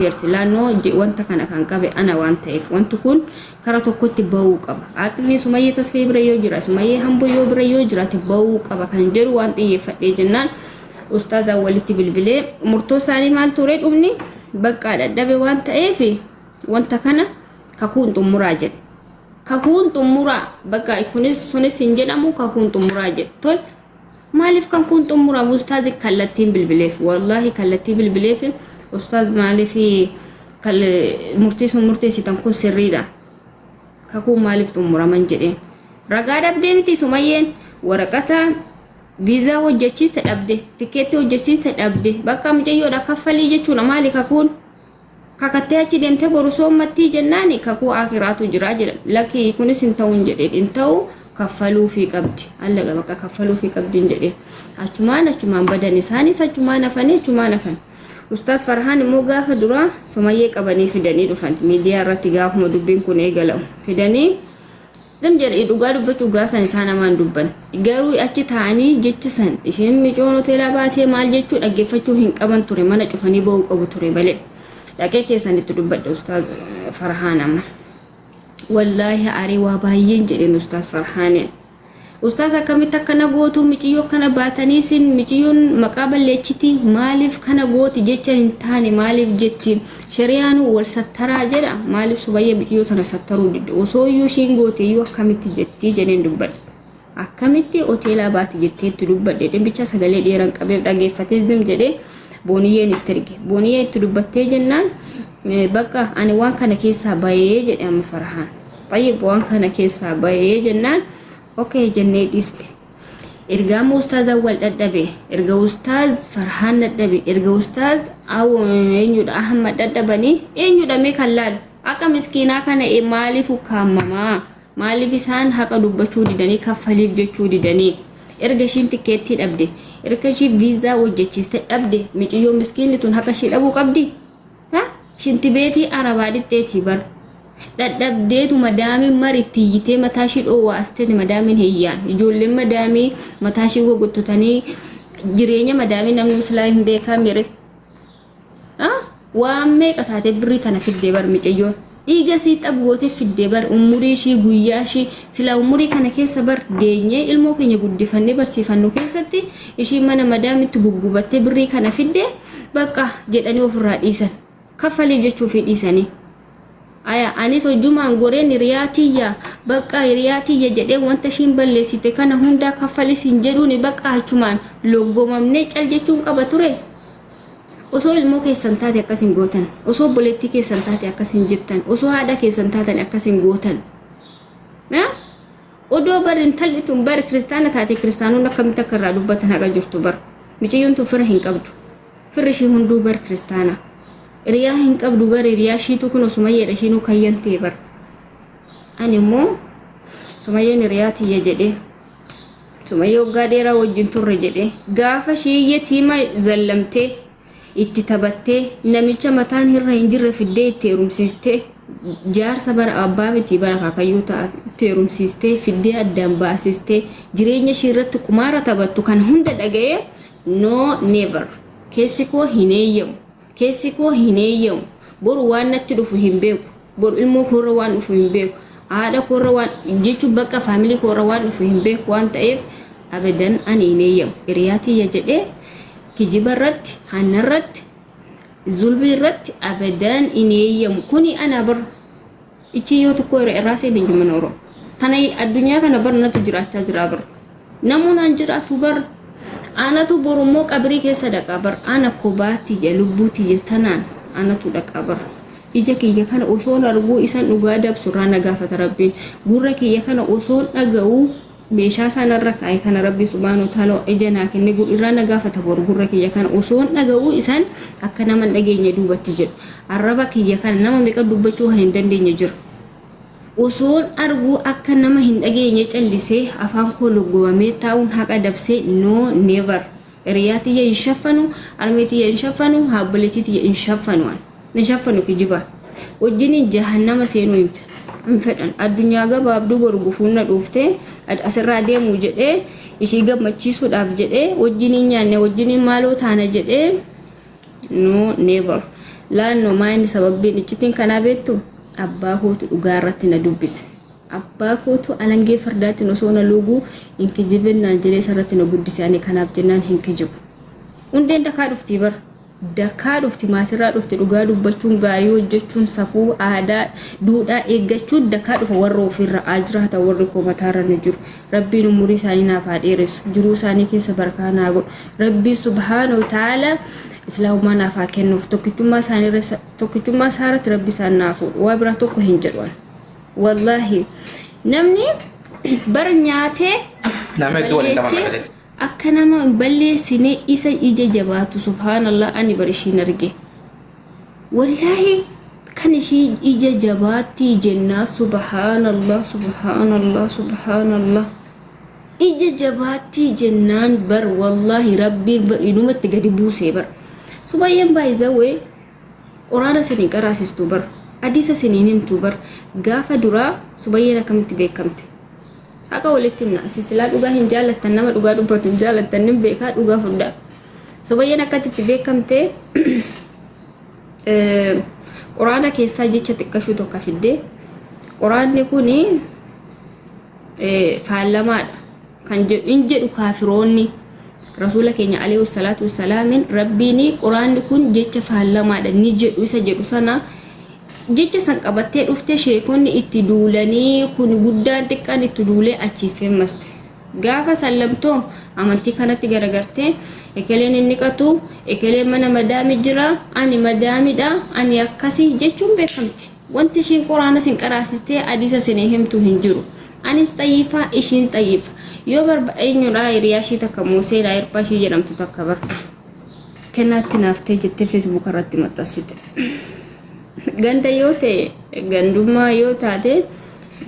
Jirti. Laannoo wanta kana kan qabe ana waan ta'eef wanti kun kara tokkotti ba'uu qaba. Aqli Sumayyee Tasfee bira yoo jira, Sumayyee Hamboo yoo bira yoo jiraate ba'uu qaba kan jedhu waan xiyyeeffadhee jennaan ustaazaan walitti bilbilee murtoo isaanii maal ture dhumni baqqaa dadhabe waan ta'eef wanta kana kakuun xumuraa jedhe. Kakuun xumuraa bakka kunis sunis hin jedhamu kakuun xumuraa jedhe. Tol Maaliif kan kun xumuramu ustaazi kallattiin bilbileef wallaahi kallattii bilbileef ustaaz maaliif murtii sun murteessitan kun sirriidha kakuun maaliif xumuraman jedheen ragaa dhabdee miti sumayyeen waraqata viizaa hojjechiiste dhabde tikeetti hojjechiiste dhabde bakka mucayyoodha kaffalii jechuudha maali kakuun Kakattee achi deemtee boru soommattii jennaani kakuu aakiraatu jira jedha. Lakki kunis hin ta'uun jedheen hin ta'u kaffaluufii qabdi. Allaqa bakka kaffaluufii qabdiin jedheen. Achumaan achumaan badan isaanis achumaan hafanii achumaan hafan. Ustaaz Farhaan immoo gaafa duraa Sumayyee qabanii fidanii dhufan. Miidiyaa irratti gaafuma dubbiin kun eegalamu fidanii Zim jedhi dhugaa dubbachuu gaasan isaa namaan dubban. Garuu achi taa'anii jecha san isheen micoon hoteelaa baatee maal jechuu dhaggeeffachuu hin qaban ture mana cufanii ba'uu qabu ture malee. Dhaqee keessan itti dubbadhe ustaaz Farhaan amma. Wallaahi aaree waa baay'een jedheen ustaaz Farhaaniin. Ustaaz akkamitti akkana gootu miciyyoo akkana baatanii isin miciyyoon maqaa balleechiti maaliif kana gooti jecha hin taane maaliif jetti shari'aanu wal sattaraa jedha maaliif subayya miciyyoo tana sattaruu didde osoo iyyuu ishiin goote iyyuu akkamitti jetti jedheen dubbadhe akkamitti hoteelaa baati jettee itti dubbadhe dhimbicha sagalee dheeran qabeef dhageeffatee zim jedhee booniyyeen itti erge booniyyeen itti dubbattee jennaan bakka ani waan kana keessaa bayee jedhe amma farhaan Xayyib waan kana keessaa bahee jennaan okay jennee dhiisne. Erga amma ustaazaan wal dhadhabe, erga ustaaz Farhaan dhadhabe, erga ustaaz eenyudha Ahmad dhadhabanii eenyudha mee kan laalu haqa miskiinaa kana maaliif ukkaammamaa? Maaliif isaan haqa dubbachuu didanii kaffaliif jechuu didanii? Erga ishiin tikkeettii dhabde, erga ishiin viizaa hojjechiiste dhabde, miciyyoo miskiinni tun haqa ishii dhabuu qabdi? Ha? Shintibeetii arabaa dhixxeetii bar. Dhadhabdeetu madaamiin mar itti iyyitee mataa ishii dhoowwaa as teete madaamiin hiyyaan. Ijoolleen madaamii mataa ishii gogottotanii jireenya madaamii namni muslaa hin beekaa mire. Ha? Waan meeqa taatee birrii tana fiddee bar micayyoon. Dhiiga isii xab gootee fiddee bar umurii ishii guyyaa ishii silaa umurii kana keessa bar deenyee ilmoo keenya guddifannee barsiifannu keessatti ishii mana madaamitti guggubattee birrii kana fiddee bakka jedhanii ofirraa dhiisan. Kaffaliif jechuufii dhiisanii. Aya anis hojjumaan goreen hiriyaa tiyya bakka hiriyaa tiyya jedhee wanta ishiin balleessite kana hundaa kaffalis hin jedhuuni bakka achumaan loggomamnee cal jechuun qaba ture. Osoo ilmoo keessan taate akkas hin gootan. Osoo obboleettii keessan taate akkas hin jettan. Osoo haadha keessan taatan akkas hin gootan. Odoo bar intalli tun bar kiristaana taate kiristaanonni akkamitti akka irraa dubbatan haqa jirtu bar. Miciyyoon tun fira hin qabdu. Firri ishii hunduu bar kiristaana. Hiriyaa hin qabdu bar hiriyaa ishiitu kun sumayyeedha ishiinuu kayyantee bar. Ani immoo sumayyeen hiriyaa tiyya jedhee sumayyee waggaa dheeraa wajjin turre jedhee gaafa ishii yetiima zallamtee itti taphattee namicha mataan irra hin jirre fiddee itti heerumsiistee jaarsa bara abbaa miti bara akaakayyuu ta'a itti heerumsiistee fiddee addaan baasistee jireenya ishii irratti qumaara taphattu kan hunda dhaga'ee no never keessi koo hin eeyyamu keessi koo hin eeyyamu boru waan natti dhufu hin beeku boru ilmoo koorra waan dhufu hin beeku haadha koorra waan jechuun bakka faamilii koorra waan dhufu hin beeku waan ta'eef abadan ani hin eeyyamu hiriyaa tiyya jedhee kijiba irratti hanna irratti zulmii irratti abadan hin eeyyamu kuni ana bar ichi yoo tokko irraa seene jimanooro tana addunyaa kana bar natu jiraachaa jira bar namuun an jiraatu bar anatu borummoo qabrii keessa dhaqa bar ana kobaa tiyya lubbuu tiyya tanaan anatu dhaqa bar ija kiyya kana osoon arguu isan dhugaa dabsu irraa na gaafata rabbiin gurra kiyya kana osoon dhaga'uu meeshaa isaa narra kaa'e kana rabbi subhaanahu wa ta'ala ija naa kenne irraa na gaafata boru gurra kiyya kana osoon dhaga'uu isan akka nama hin dhageenye duubatti jedhu arraba kiyya kana nama meeqa dubbachuu kan hin dandeenye jira osoon arguu akka nama hin dhageenye callisee afaan koo loggomamee taa'uun haqa dabsee no never hiriyaa tiyya hin shaffanu harmee tiyya hin shaffanu haabboleettii tiyya hin shaffanu an hin shaffanu kijibaan wajjiniin jahannama seenuu hin fedhan addunyaa gabaabduu boru gufuun na dhuuftee asirraa deemuu jedhee ishii gammachiisuudhaaf jedhee wajjiniin nyaanne wajjiniin maaloo taana jedhee No never. Laannoo maa inni sababbiin iccitiin kanaa beektu abbaa kootu dhugaa irratti na dubbise. Abbaa kootu alangee fardaatiin osoo na luuguu hin kijibin naan jedhee isarratti na guddise ani kanaaf jennaan hin kijibu. Hundeen dakaa dhuftii bar. Dakaa dhufti maatirraa dhufti dhugaa dubbachuun gaarii hojjechuun safuu aadaa duudhaa eeggachuun dakaa dhufa warra ofiirra haa jiraatan warri koo mataarra ni jiru. Rabbiin umurii isaanii naaf haa dheeressu jiruu isaanii keessa barakaa naa godhu. Rabbii subhaanahu ta'ala islaamummaa naaf haa kennuuf tokkichummaa isaanii irra tokkichummaa isaa irratti rabbi isaan naa fuudhu waa biraa tokko hin jedhu ani. Wallaahi namni bara nyaatee Nama hedduu waliin qaban balleechee akkasitti. akka nama hin balleessine isa ija jabaatu subhaanallah ani bar ishiin arge. Wallaahi kan ishii ija jabaattii jennaa subhaanallah subhaanallah subhaanallah. Ija jabaattii jennaan bar wallaahi rabbiin bar inumatti gadi buusee bar. Sumayyaan baay'izawwee Quraana isin hin qaraasistu bar. Hadiisa isin hin himtu bar. Gaafa duraa sumayyeen akkamitti beekamte? Haqa walitti himna. Isin silaa dhugaa hin jaalattan nama dhugaa dubbatu hin jaalattan nin beekaa dhugaa fudhaa. Sumayyeen akkatti itti beekamte quraana keessaa jecha xiqqashuu tokko fiddee quraanni kuni faallamaadha kan jedhu in jedhu kaafiroonni rasuula keenya alayhi salaatu wassalaamin rabbiin quraanni kun jecha faallamaadha ni jedhu isa jedhu sana jecha san qabattee dhufte sheekonni itti duulanii kun guddaan xiqqaan itti duulee achiif femmaste. Gaafa sallamtoo amantii kanatti garagartee ekeleen hin dhiqatu ekeleen mana madaami jira ani madaamidha ani akkasi jechuun beekamti. Wanti ishiin quraana isin qaraasistee hadiisa isin himtu hin jiru. Anis xayyifa ishiin xayyifa. Yoo barba eenyudha hiriyaa ishii takka Muuseedha hirphaa ishii jedhamtu takka bar. Kennaatti naaftee jettee feesbuuk irratti maxxansite. Ganda yoo ta'e gandummaa yoo taate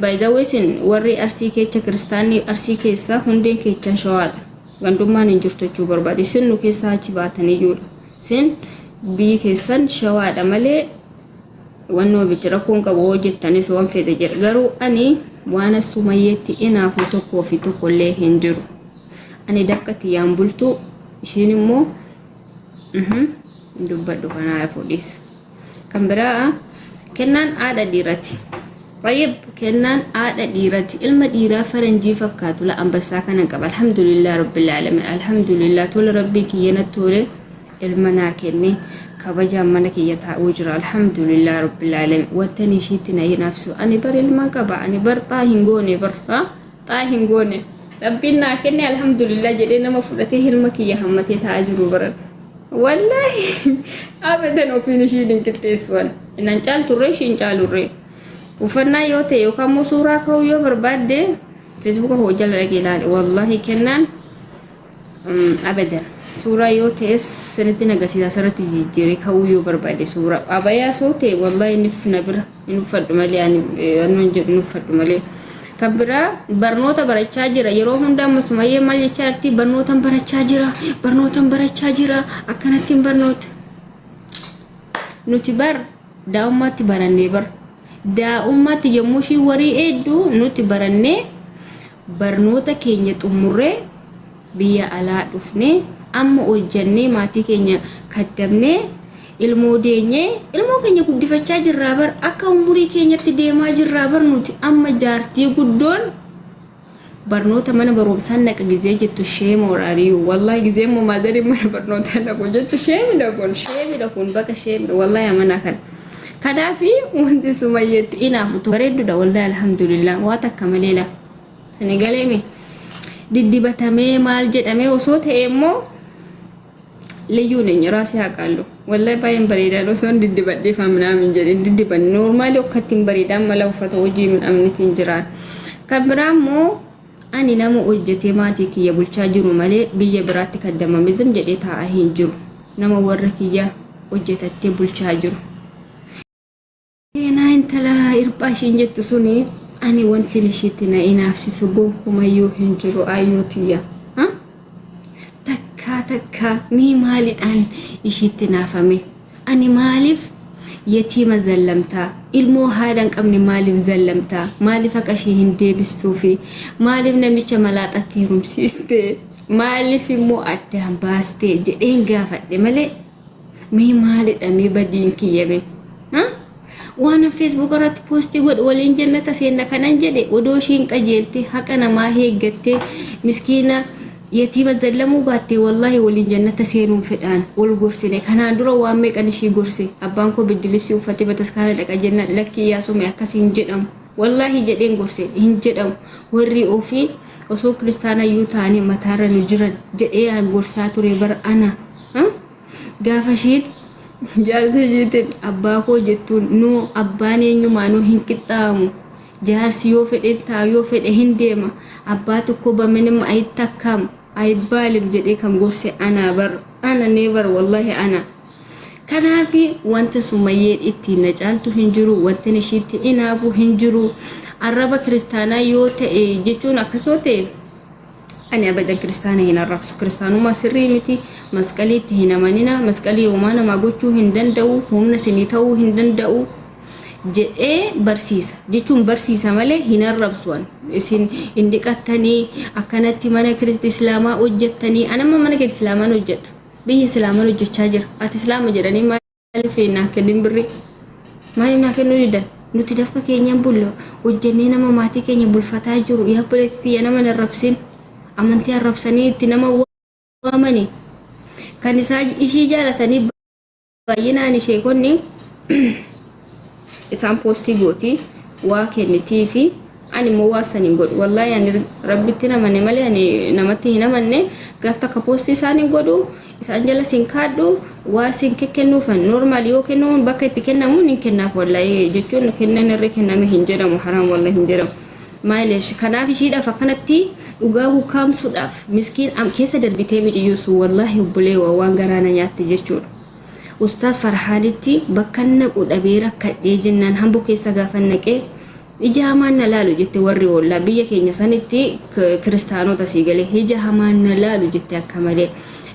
by the way isin warri arsii keecha kiristaanni arsii keessaa hundeen keechan shawaadha. Gandummaan hin jirtu jechuu barbaade. Isin nu keessaa achi baataniyyuudha. Isin biyyi keessan shawaadha malee wannoo miti rakkoon qabu hoo jettanis waan fedhe jedha garuu ani waan sumayyeetti inaafu tokkoo fi tokkollee hin jiru ani dafqa tiyyaan bultu ishiin immoo dubbadhu kanaa fudhiisa kan biraa kennaan haadha dhiirati Tayyib kennaan haadha dhiirati ilma dhiiraa faranjii fakkaatu la ambassaa kana qaba alhamdulillah rabbil alamin alhamdulillah tola rabbiin kiyya natti tole ilma naa kenne kabajaan mana kiyya taa'uu jira alhamdulillah rabbil alamin wantan ishiitti na hinaafsisu ani bar ilma qaba ani bar xaa hin goone bar ha xaa hin goone rabbiin naa kenne alhamdulillah jedhee nama fudhatee ilma kiyya hammatee taa'aa jiru baran wallaahi abadan ofiin ishiin hin qixxeessuwan nan caalturree ishiin caalurree uffannaa yoo ta'e yookaan immoo suuraa ka'uu yoo barbaadde feesbuuka koo jala dhaqee ilaali wallaahi kennaan abadan suuraa yoo ta'es sanitti agarsiisa asirratti jijjiiree ka'uu yoo barbaade suuraa abayaa soo ta'e wallahi inni na bira hin uffadhu malee ani annoon jedhu hin uffadhu malee kan biraa barnoota barachaa jira yeroo hunda amma sumayyee maal jechaa jirti barnootan barachaa jira barnootan barachaa jira akkanatti hin barnoota nuti bar daa'ummaatti barannee bar daa'ummaatti yommuu ishii warii eeddu nuti barannee barnoota keenya xummurree biyya alaa dhufnee amma hojjannee maatii keenya kaddamnee ilmoo deenyee ilmoo keenya guddifachaa jirraa bar akka umurii keenyatti deemaa jirraa bar nuti amma jaartii guddoon barnoota mana barumsaa naqa gizee jettu sheema waraariyu wallahi gizee immoo maadariin mana barnootaa naqu jettu sheemidha kun sheemidha kun baqa sheemidha wallahi amanaa kana kanaafi wanti sumayyeetti inaafu bareeddudha wallahi alhamdulillah waa takka malee la sani galeemi diddibatamee maal jedhamee osoo ta'e immoo liyyuu neñ raasii haa qaallu wallahi baay'een bareedaan osoo hin diddibadhee faaminaa min jedhin diddiban noormaali okkatti hin bareedaan mala uffata hojii midhamnitiin jiraan kan biraa immoo ani nama hojjetee maatii kiyya bulchaa jiru malee biyya biraatti kaddamame zim jedhee taa'aa hin jiru nama warra kiyya hojjetattee bulchaa jiru. Seenaa intala hirphaa ishiin jettu suni ani wantin ishiitti na inaafsisu gonkumayyuu hin jiru ayyuu tiyya. Takkaa takkaa mee maalidhaan ishiitti naafame? Ani maaliif yatiima zallamtaa? Ilmoo haadha hin qabne maaliif zallamtaa? Maaliif haqa ishee hin deebistuufi? Maaliif namicha malaaxatti heerumsiiste? Maaliif immoo addaan baaste jedheen gaafadhe malee. Mee maalidha mee badiin kiyya mee? Ha? Waan Facebook irratti poostii godhu waliin jannata seenna kanan jedhe odoo ishiin qajeeltee haqa namaa eeggattee miskiina yatiima zallamuu baattee wallaahi waliin jannata seenuun fedhaan wal gorsine. Kanaan dura waan meeqan ishii gorse. Abbaan koo biddilibsii uffatee bataskaana dhaqa jennaan lakkii yaasume akkas hin jedhamu. Wallaahi jedheen gorse hin jedhamu. Warri ofii osoo kiristaana iyyuu ta'anii mataarra nu jiran jedhee an gorsaa ture bar ana. Ha? Gaafa ishiin jaarsa ishiitiin abbaa koo jettuun nuu abbaan eenyumaanuu hin qixxaawamu. Jaarsi yoo fedhe ta'a yoo fedhe hin deema. Abbaa tokko baminim ayittakkaam ayibbaalim jedhee kan gorse anaa bar ana never wallahi ana. Kanaafi wanta Sumayyeen ittiin na caaltu hin jiru, wantin ishiitti inaafu hin jiru. Arraba kiristaanaa yoo ta'e jechuun akkas yoo ta'e ani abadan kiristaana hin arrabsu. Kiristaanummaa sirrii miti. Masqaliitti hin amanina. Masqalii homaa namaa gochuu hin danda'u. Humna isinii ta'uu hin danda'u. Jedhee barsiisa. Jechuun barsiisa malee hin arrabsu an. Isin hin dhiqattanii akkanatti mana kiristi islaamaa hojjettanii. An amma mana kiristi islaamaan hojjedha. Biyya islaamaan hojjechaa jira. Ati islaama jedhanii maaliif naa kennin birrii? Maaliif naa kennuu didan? Nuti dafqa keenyaan bulla. Hojjennee nama maatii keenya bulfataa jiru. Yaa obboleetti tiyya nama hin arrabsin. Amantii arrabsanii itti nama waamani. Kan isaa ishii jaalatanii baay'inaan sheekonni isaan poostii gooti waa kennitii fi ani immoo waa san hin godhu. Wallaahi ani rabbitti hin amanne malee ani namatti hin amanne. Gaaf takka poostii isaan hin godhu, isaan jala sin kaadhu, waa sin kekkennuufan normaal yoo kennuun bakka itti kennamu hin kennaaf. Wallaahi jechuun kennan irra kenname hin jedhamu, haraam wallaahi hin jedhamu. Maayileesh kanaaf ishiidhaaf akkanatti dhugaa ukkaamsuudhaaf miskiin keessa darbitee miciyyuu sun wallaahi obboleewwa waan garaa na nyaatte jechuudha. Ustaaz Farhaanitti bakkan naqu dhabee rakkadhee jennaan hambo keessa gaafan naqee ija hamaan na laalu jette. Warri oollaa biyya keenya sanitti kiristaanota sii galee ija hamaan na laalu jette akka malee.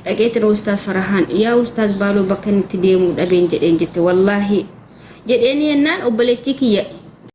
Dhaqeetiin Ustaaz Farhaan, yaa Ustaaz Baaloo, bakka inni itti deemuu dhabeen jedheen jette wallaahi. Jedheen jennaan obboleettii kiyya